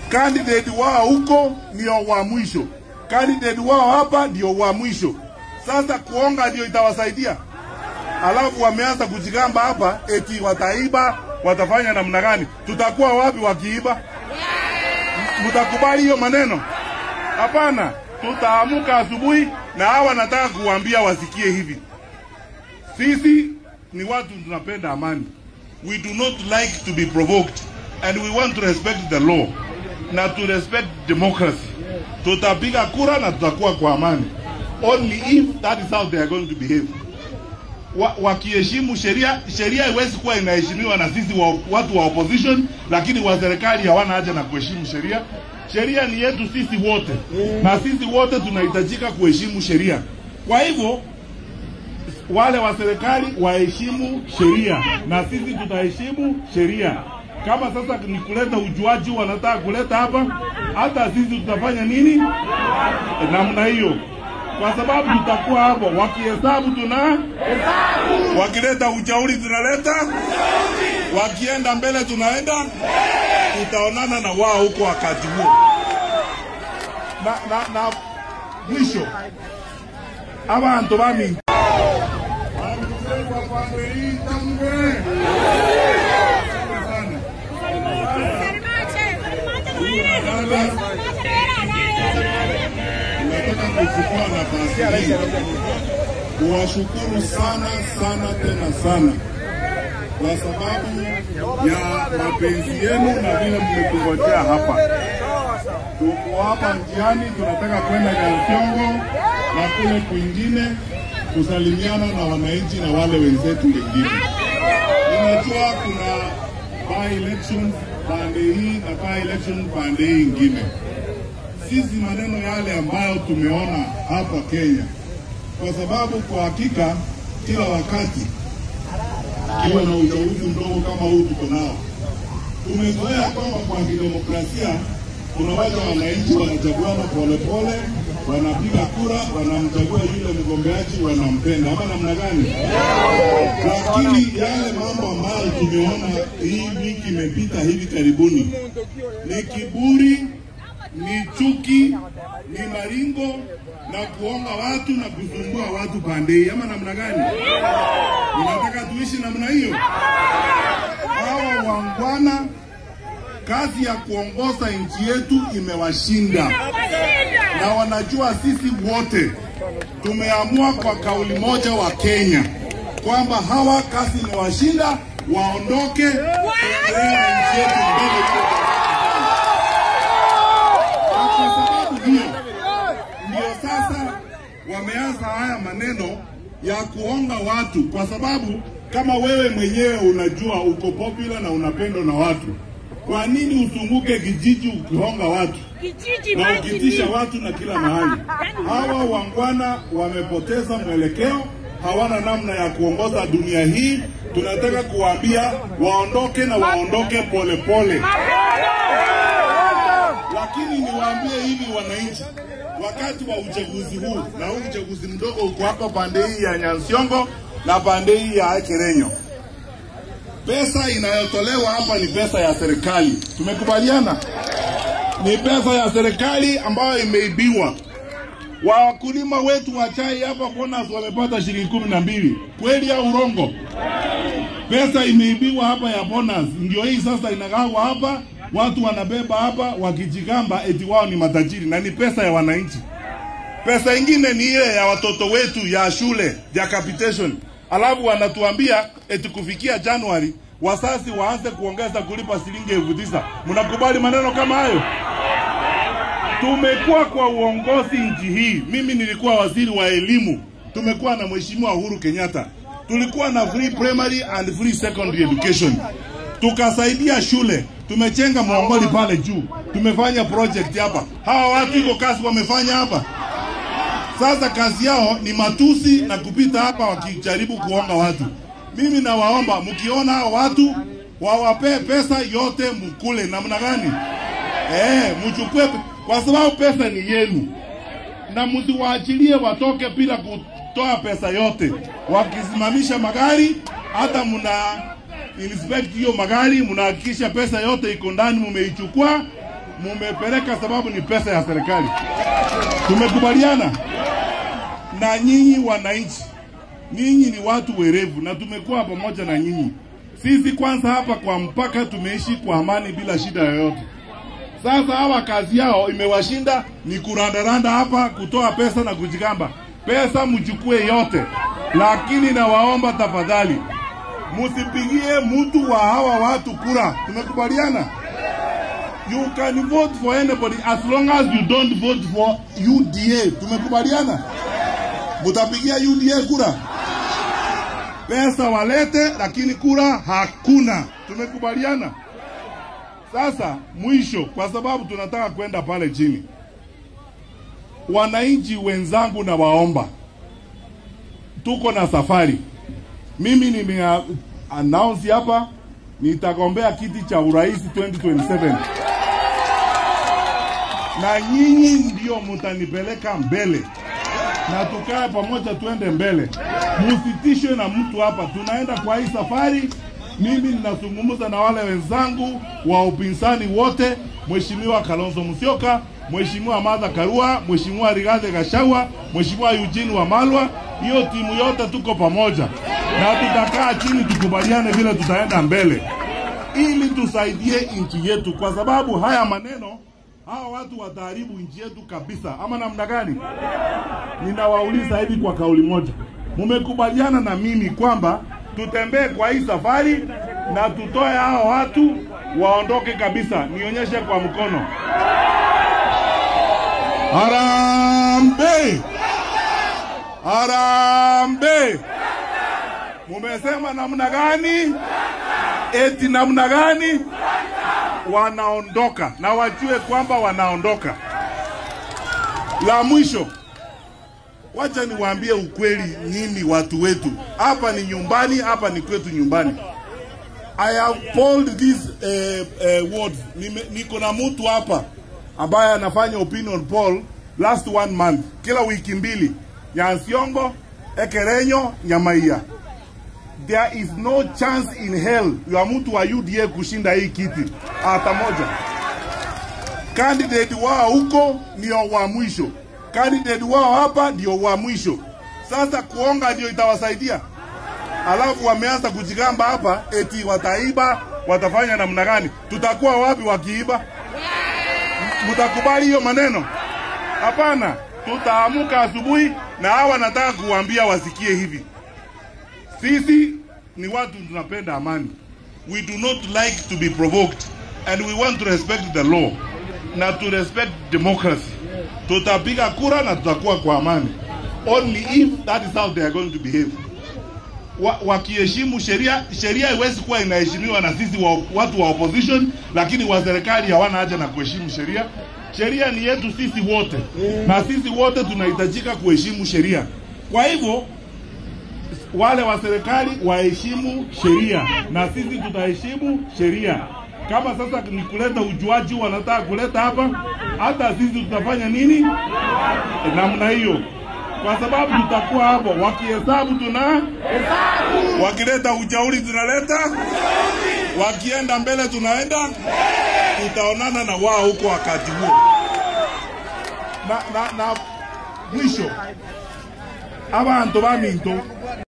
Candidate wao huko ndio wa mwisho, candidate wao hapa ndio wa mwisho. Sasa kuonga ndio itawasaidia? Alafu wameanza kujigamba hapa eti wataiba, watafanya namna gani? Tutakuwa wapi wakiiba? Mtakubali hiyo maneno? Hapana. Tutaamuka asubuhi, na hawa nataka kuambia wasikie hivi. Sisi ni watu tunapenda amani. We do not like to be provoked, and we want to respect the law na to respect democracy. Tutapiga kura na tutakuwa kwa amani. Only if that is how they are going to behave. Wakiheshimu sheria, sheria haiwezi kuwa inaheshimiwa na sisi watu wa opposition, lakini wa serikali hawana haja na kuheshimu sheria. Sheria ni yetu sisi wote, na sisi wote tunahitajika kuheshimu sheria. Kwa hivyo wale wa serikali waheshimu sheria na sisi tutaheshimu sheria. Kama sasa ni kuleta ujuaji wanataka kuleta hapa, hata sisi tutafanya nini? Namna hiyo. Kwa sababu tutakuwa hapo, wakihesabu tuna hesabu, wakileta ujauri tunaleta ujauri, wakienda mbele tunaenda mbele. Tutaonana na wao huko wakati huo. Na mwisho abantu bami nataka kuchukua nafasi hii kuwashukuru sana sana tena sana kwa sababu ya mapenzi yenu na vile mmetungojea hapa. Tuko hapa njiani tunataka kwenda Nyansiongo na kule kwingine kusalimiana na wananchi na wale wenzetu wengine. Unajua kuna by elections pande hii na by election pande hii ingine. Sisi maneno yale ambayo tumeona hapa Kenya, kwa sababu kwa hakika kila wakati kiwa na uchaguzi mdogo kama huu tuko nao, tumezoea kwamba kwa kidemokrasia unawacha wananchi wanachaguana polepole, wanapiga kura, wanamchagua yule mgombeaji wanampenda, ama namna gani? Lakini yale mambo ambayo tumeona hii wiki imepita hivi karibuni ni kiburi, ni chuki, ni maringo na kuonga watu na kusumbua watu pande, ama namna gani? Unataka tuishi namna hiyo? Hawa wangwana kazi ya kuongoza nchi yetu imewashinda, na wanajua sisi wote tumeamua kwa kauli moja wa Kenya kwamba hawa kazi imewashinda, waondoke, nchi yetu mbele. Kwa sababu hiyo ndio sasa wameanza haya maneno ya kuonga watu, kwa sababu kama wewe mwenyewe unajua uko popular na unapendwa na watu, kwa nini usunguke kijiji ukihonga watu na ukitisha watu na kila mahali? Hawa wangwana wamepoteza mwelekeo, hawana namna ya kuongoza dunia hii. Tunataka kuwaambia waondoke na waondoke pole pole. Lakini niwaambie hivi wananchi, wakati wa uchaguzi huu na huu uchaguzi mdogo uko hapa pande hii ya Nyansiongo na pande hii ya Kerenyo, pesa inayotolewa hapa ni pesa ya serikali. Tumekubaliana? Ni pesa ya serikali ambayo imeibiwa. Wakulima wetu wa chai hapa bonus wamepata shilingi 12. Kweli au urongo? Pesa imeibiwa hapa ya bonus. Ndio hii sasa inagawa hapa, watu wanabeba hapa wakijigamba eti wao ni matajiri, na ni pesa ya wananchi. Pesa ingine ni ile ya watoto wetu ya shule, ya capitation. Alafu wanatuambia eti kufikia Januari wazazi waanze kuongeza kulipa shilingi 9,000. Mnakubali maneno kama hayo? Tumekuwa kwa uongozi nchi hii. Mimi nilikuwa waziri wa elimu. Tumekuwa na Mheshimiwa Uhuru Kenyatta. Tulikuwa na free primary and free secondary education. Tukasaidia shule. Tumechenga Mwongoli pale juu. Tumefanya project hapa. Hawa watu iko kazi wamefanya hapa. Sasa kazi yao ni matusi na kupita hapa wakijaribu kuonga watu. Mimi nawaomba mkiona hao watu wawape pesa yote mkule namna gani? Mchukue, kwa sababu pesa ni yenu. Na msiwaachilie watoke bila kutoa pesa yote. Wakisimamisha magari, hata mna inspect hiyo magari, mnahakikisha pesa yote iko ndani mumeichukua. Mumepeleka sababu ni pesa ya serikali. Tumekubaliana na nyinyi wananchi. Nyinyi ni watu werevu na tumekuwa pamoja na nyinyi. Sisi kwanza hapa kwa mpaka tumeishi kwa amani bila shida yoyote. Sasa hawa kazi yao imewashinda ni kurandaranda hapa, kutoa pesa na kujigamba. Pesa mchukue yote, lakini nawaomba tafadhali msipigie mtu wa hawa watu kura. Tumekubaliana? You can vote for anybody as long as you don't vote for UDA. Tumekubaliana? Mutapigia UDA kura? Pesa walete, lakini kura hakuna. Tumekubaliana? Sasa mwisho, kwa sababu tunataka kwenda pale chini, wananchi wenzangu na waomba, tuko na safari. Mimi nime announce hapa nitagombea kiti cha urais 2027. Na nyinyi ndio mtanipeleka mbele, na tukae pamoja tuende mbele. Musitishwe na mtu hapa. Tunaenda kwa hii safari. Mimi ninazungumza na wale wenzangu wa upinzani wote, Mheshimiwa Kalonzo Musyoka, Mheshimiwa Martha Karua, Mheshimiwa Rigathi Gachagua, Mheshimiwa Eugene Wamalwa. Hiyo timu yote tuko pamoja, na tutakaa chini tukubaliane vile tutaenda mbele ili tusaidie nchi yetu, kwa sababu haya maneno, hawa watu wataharibu nchi yetu kabisa. Ama namna gani? Ninawauliza hivi kwa kauli moja, mumekubaliana na mimi kwamba tutembee kwa hii safari na tutoe hawa watu waondoke kabisa? Nionyeshe kwa mkono. Harambee! Harambee! Mumesema namna gani? Eti namna gani? Wanaondoka, na wajue kwamba wanaondoka. La mwisho, wacha niwaambie ukweli nyinyi watu wetu. Hapa ni nyumbani, hapa ni kwetu nyumbani. I have polled these words. Niko na mtu hapa ambaye anafanya opinion poll last 1 month, kila wiki mbili. Nyansiongo, Ekerenyo, Nyamaiya. There is no chance in hell ya mtu wa UDA kushinda hii kiti hata moja. Candidate wao huko ndio wa mwisho, candidate wao hapa ndio wa mwisho. Sasa kuonga ndio itawasaidia? Alafu wameanza kujigamba hapa eti wataiba, watafanya namna gani? Tutakuwa wapi wakiiba? Mtakubali hiyo maneno? Hapana. Tutaamuka asubuhi, na hawa nataka kuambia wasikie hivi. Sisi ni watu tunapenda amani. We do not like to be provoked, and we want to respect the law na to respect democracy. Tutapiga kura na tutakuwa kwa amani. Only if that is how they are going to behave. Wakiheshimu sheria, sheria haiwezi kuwa inaheshimiwa na sisi watu wa opposition, lakini wa serikali hawana haja na kuheshimu sheria. Sheria ni yetu sisi wote, na sisi wote tunahitajika kuheshimu sheria. Kwa hivyo wale wa serikali waheshimu sheria na sisi tutaheshimu sheria. Kama sasa ni kuleta ujuaji wanataka kuleta hapa, hata sisi tutafanya nini? Namna hiyo. Kwa sababu tutakuwa hapo, wakihesabu tuna hesabu, wakileta ujauri tunaleta, wakienda mbele tunaenda, tutaonana na wao huko wakati huo. Na mwisho, abantu baminto.